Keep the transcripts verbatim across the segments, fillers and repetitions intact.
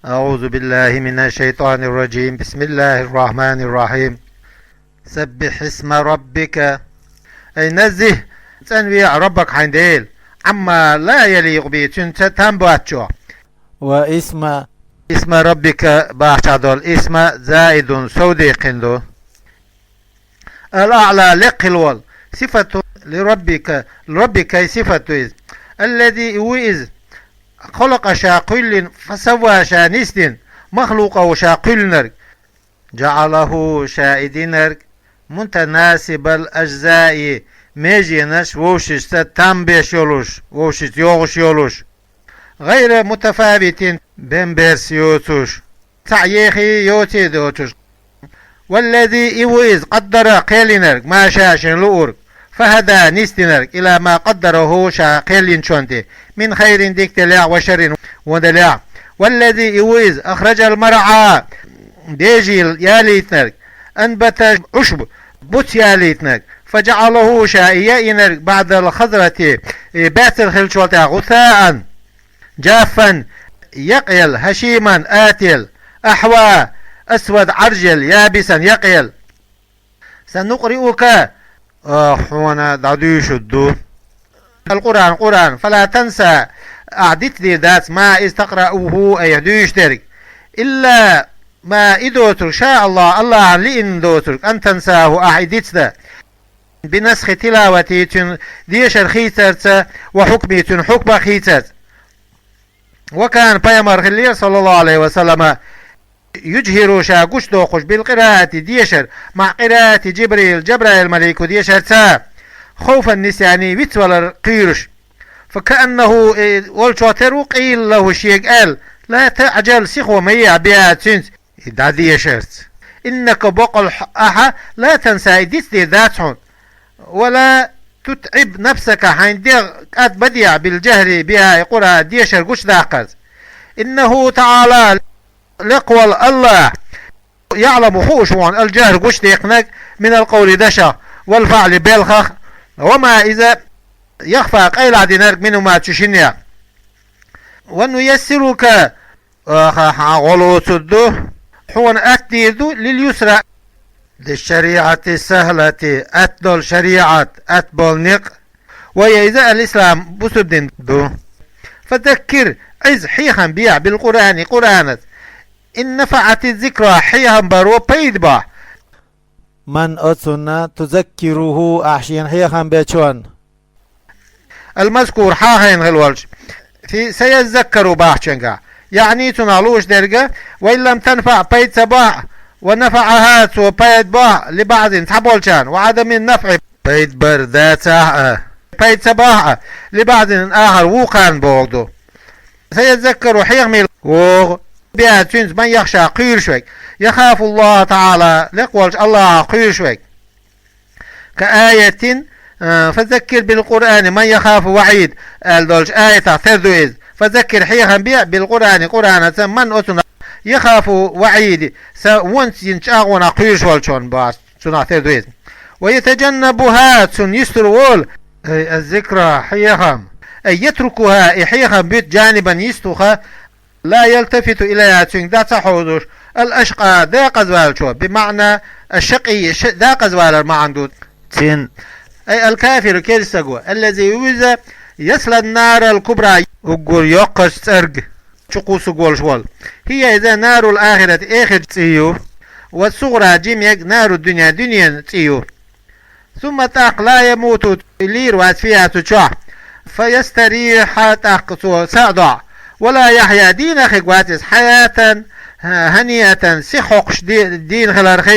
أعوذ بالله من الشيطان الرجيم. بسم الله الرحمن الرحيم. سبح اسم ربك. أي نزه، цӀена веа Раббак хьайн Дела, عما لا يليق به, цуьнца там боцучохь. واسم. اسم ربك бахча долу اسم زائد, сов декхина ду. الأعلى, лекха хила волу. صفة لربك, Раббакай сифат ду иза. الذي, и ву иза, خلق, ша кхоьллина, فسوى, ша нисдина, مخلوقه, ша кхоьллинарг, جعله, ша и динарг, متناسب الأجزاء, меженаш вовшашца там беш йолуш, вовшашца йогӀуш йолуш. غير متفاوت, бен-берс йоцуш, цхьаъ ехий йоций доцуш. والذي, и ву иза, قدر, кхоьллинарг, ما شاء, шена луург, فهدى, нисдинарг, إلى ما قدره, ша кхоьллинчунна тӀе, من خير, дика делахь, وشر, вон делахь. والذي, и ву иза, أخرج المرعى, дежийла ялийтинарг, أنبت, Ӏуьш буц ялийтинарг, فجعله, ша и яийнарг, بعد الخضرة, и баьццара хиллачул тӀаьхьа, غثاء, جافا, якъаелла, هشيما, атаелла, أحوى, أسود, Ӏаьржъелла, يابسا, якъаелла. سنقرئك, а, хьуна дӀадуьйшур ду. القرآن, Къуръан, فلا تنسى, ахь дицдийр дац, ما, иза, تقرأه, айхьа дуьйшуш дерг. إلا ما, и доцург, شاء الله, АллахӀан лиъна доцург, أن تنساه, ахь и дицдан. بنسخ تلاوته, цуьнан дешар хийцарца, وحكمه, цуьнан хьукма хийцарца. وكان, пайхамар хиллера, صلى الله عليه وسلم, يجهر, ша гучудоккхуш, بالقراءة, дешар, مع قراءة جبريل, Джабраил малико дешарца, خوف النسيان, вицвалар кхоьруш. فكأنه, э, волчохь тера ву, قيل له, шега аьлла, لا تعجل, сихо ма ехьа, بها, цуьнца, и дӀадешарца. إنك, бакъ долуш ахь, لا تنسى, и дицдийр дац хьуна. ولا تتعب نفسك, хьайн дегӀ кӀад ма дехьа, بالجهر بها, и Къуръан дешар гучудаккхарца. إنه تعالى, лекха волу АллахӀ, يعلم, хууш ву хьуна, الجهر, гучудекхнарг, من القول, дашах, والفعل, белхах, وما, иза, يخفى, къайлахдинарг, منهما, цу шиннех. ونيسرك, аха, хьан гӀо лоцур ду, хьуна атта дийр ду, لليسرى, للشريعة السهلة, атта долу шариӀат, атта болу некъ, وهي, иза, الإسلام, бусурдин ду. فذكر, Ӏиза, хьехам бехьа, بالقرآن, Къуръанаца. إن نفعت الذكرى, хьехам баро пайда бохьу. من, оцунна, تذكره, ахь шена хьехам бечунна. المذكور, хьахийна хила волчу, في سيذكر бахчанга. يعني, цунах лууш дерг, وإن لم تنفع, пайда ца бохьу, ونفعها, цо пайда бохьу, لبعض, цхьаболчарна, وعدم النفع, пайда бар дацахь а, пайда ца бохьу а, لبعض آخر, вукхарна боху ду. سيذكر, хьехаме вогӀу, بها, цуьнца, من يخشى, кхоьруш верг, يخاف الله تعالى, лекха волчу АллахӀах кхоьруш верг. كآية, а, فذكر بالقرآن من يخاف وعيد, аьлла долчу аятах тера ду иза. فذكر, хьехам бе, بالقرآن, Къуръанаца, من, оцунах, يخاف وعيدي, сан вонца йинчу агӀонах кхоьруш волчунна боху, цунах тера ду иза. ويتجنبها, цунна йистур волу, أي الذكرى, хьехам, أي يتركها, и хьехам буьту, جانبا, йистухьа, لا يلتفت إليها, цуьнга дӀа ца хьовзуш, الأشقى, декъазваьллачо, بمعنى الشقي, ш-, декъазвалар маьӀна ду цуьнан. أي الكافر, керста стаг ву, الذي, иза, يصلى النار الكبرى, уггар йоккхачу цӀерга чу кхуссуг волуш волу. هي, иза, نار الآخرة, эхарт цӀий ю, والصغرى, жимерг, نار الدنيا, дуьненан цӀий ю. ثم, тӀаккха, لا يموت, лийр вац, فيها, цу чохь. فيستريح, тӀаккха цо са а дохьу. ولا يحيا, дийна а хир вац иза, حياة هنيئة, сиха хьокхуш ди-, дийна хиларх.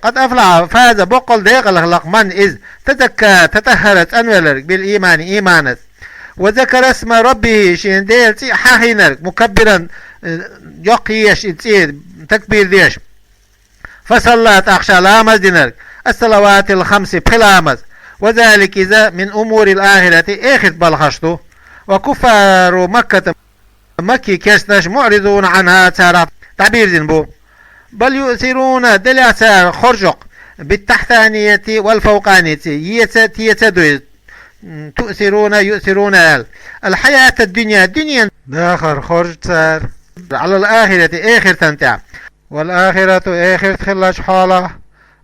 قد أفلح, فاز, боккъал декъала хилла-кх, من, иза, تزكى, تطهر, цӀанвелларг, بالإيمان, ийманаца. وذكر اسم ربه, шен Делан цӀе хьахийнарг, مكبرا, э, йоккха езаш и цӀе, такбир деш. فصلى, тӀаккха ша ламаз динарг, الصلوات الخمس, пхи ламаз, وذلك, иза, من أمور الآخرة, эхартан балхаш ду. وكفار مكة, Маккин керстанаш, معرضون عنها, царах дӀабирзина бу. بل يؤثرون, делахь цара хоржокъ, بالتحتانية والفوقانية, еца, теца ду иза. تؤثرون, يؤثرون аьлла. الحياة الدنيا, дуьненан дахар хоржу цара. على الآخرة, эхартан тӀа. والآخرة, эхарт хиллача хьале,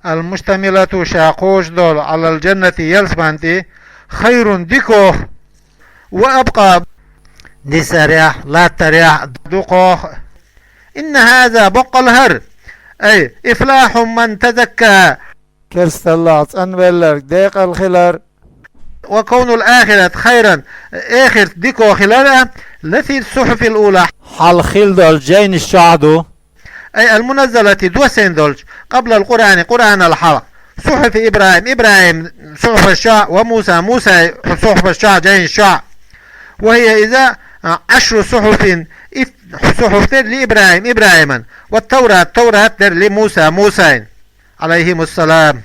المشتملة, ша кхоачаш дола, على الجنة, ялсмала тӀа, خير, дикагӀа, وأبقى, нисарехь, латтарехь, дукхагӀа. إن هذا, боккъал хӀара, أي إفلاح من تزكى, керсталлах цӀанвелларг декъал хилар, وكون الآخرة خيرا, эхарт дикагӀа хилар, لفي الصحف الأولى, хьалха хилла долча жайнаш чу ду, أي المنزلة, доссийна долча, قبل القرآن, Къуръанал хьалха, صحف إبراهيم, ИбрахӀима сухьфаш чу, وموسى, Мусай сухьфаш чу, жайнаш чу. وهي إذا عشر صحف, итт сухьф дар لإبراهيم, ИбрахӀиман, والتوراة, Таврат дар لموسى, Мусайна, عليهم السلام.